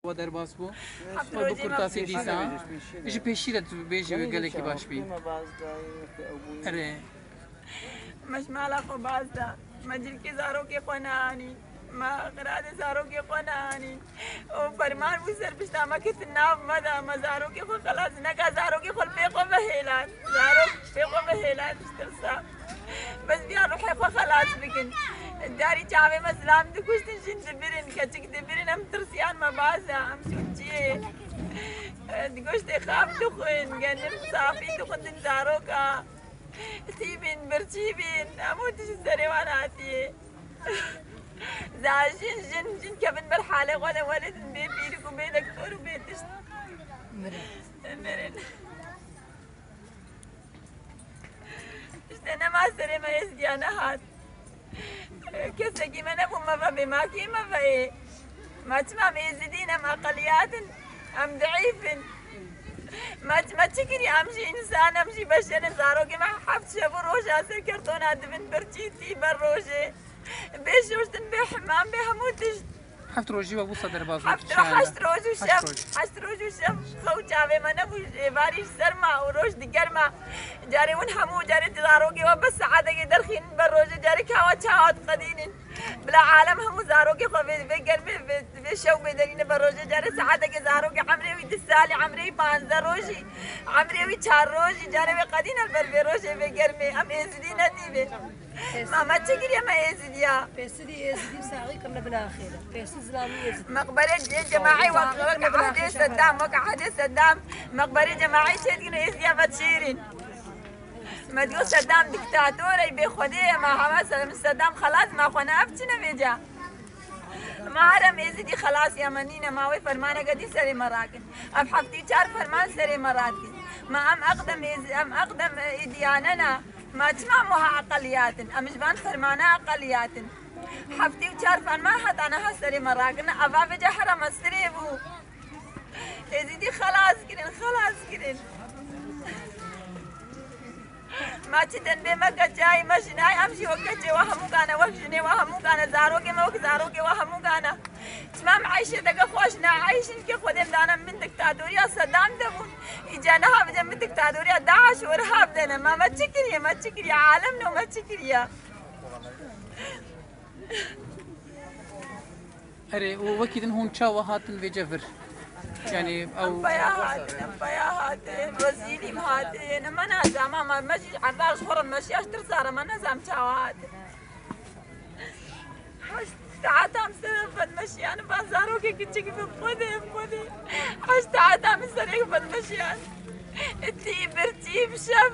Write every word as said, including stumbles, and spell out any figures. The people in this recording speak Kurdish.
We derbas bû. Xwe bi kurtasî dîsa. Ji pêşî re tu bêjî wê gelekî baş bî. Erê. Me ji mala xwe baz da. Me cilkê zarokê xwe neanî. Me xiradê zarokê xwe neanî. Û ferman bû ser pişta me ketin nav me de. Me zarokê xwe xelas neka, zarokê xwe li pê xwe vehêlan. Zarok pê xwe vehêlan ji tirsa. Bes viya ruhê xwe xelas bikin. Carî çavê me zilam dikuştin, jin dibirin, keçik dibirin, em tirsiyan me baz e, em çûn çiyê. Di goştê xaf dixwin, genim safî dixwin din zaroka. Tî bin, birçî bin, hemû tişt serê wan hatiye. Za jin, jin, jin kevin ber halê xwe de welêtin bê pîrik û bê dektor û bê tişt. Mirin. Mirin. Tiştê nema serê me êzdiya nehat. Kesekî me nebû me ve bê, ma kî me ve yê? Ma çima em êzidî ne, em eqeliyat in, em diîf in. Ma, ma çi kiriye? Em jî însan, em jî beşer in. Zarokê me heft şev û roja ser kertona dibin birçî tî ber rojê. Bê şoştin, bê himam, bê hemû tişt. Heft rojî we wisa derbas bû. Heft ro-, heşt roj û şev, heşt roj û şev xew çavê me nebû, êvarî ji ser ma û roj diger ma. Carê win hemû, carê zarokê we bes saetekê derxînin ber rojê, carê kawa çawa diqedînin. Bila alem hemû zarokê xwe vê, vê germê, vê, vê şew bê derîne ber rojê, carê saetekê zarokê emrê wî du salî, emrê wî panzdeh rojî, emrê wî çar rojî, carê wê qedîne ber vê rojê vê germê. Em êzidî ne tî vê. Ma me çi kiriye me êzidiya? Pêsidî êzidî saxî kirine bin axê de. Pêsî zilamî êzidî. Meqberê cemaî wek, wek ehdê Sedam, wek ehdê Sedam. Meqberê cemaî çêdikin êzidiya ve şêrin. Me diyo Sedam diktator e, bê Xwedê ye, ma hava Se-, Sedam xelas, ma xwe ne ev çi ne vêca. Ma her em êzidî xelas ya me nîne, ma wê fermaneke dî serê me rakin. Ev heftî û çar ferman serê me radikin. Ma em eqdem êz-, em eqdem, e, îdiyane ne. Ma çima em wiha eqeliyat in? Em ji van fermana eqeliyat in. Heftê û çar ferman heta niha serê me rakin. Eva vêca hera me sirê bû. Êzidî xelas kirin, xelas kirin. Ma çi denbê me keçayî me jinayî, em jî wek keçê we hemû gane, wek jinê we hemû gane, zarokê me wek zarokê we hemû gane. Çima em eyşê deke xweş ne eyşin ke Xwedê em dane min diktatoriya Sedam de bûn. Îca niha bide min diktatoriya DAIŞ û Irhab de ne. Ma me çi kiriye, me çi kiriye? Alem no me çi kiriye? Erê, û wekî din hûn çawa hatin vêce vir? Yani ew Em paya hatin, em paya hatin, rezîlîm hatin. Me nezam, ama me jî erdal xwe re meşiya ji tirsa re me nezam çawa hatin. Heşt saetan ser ve meşiyan, van zarokê kiçik bi Xwedê, Xwedê. Heşt saetan min serê ve meşiyan. Tî bir tî bi şev.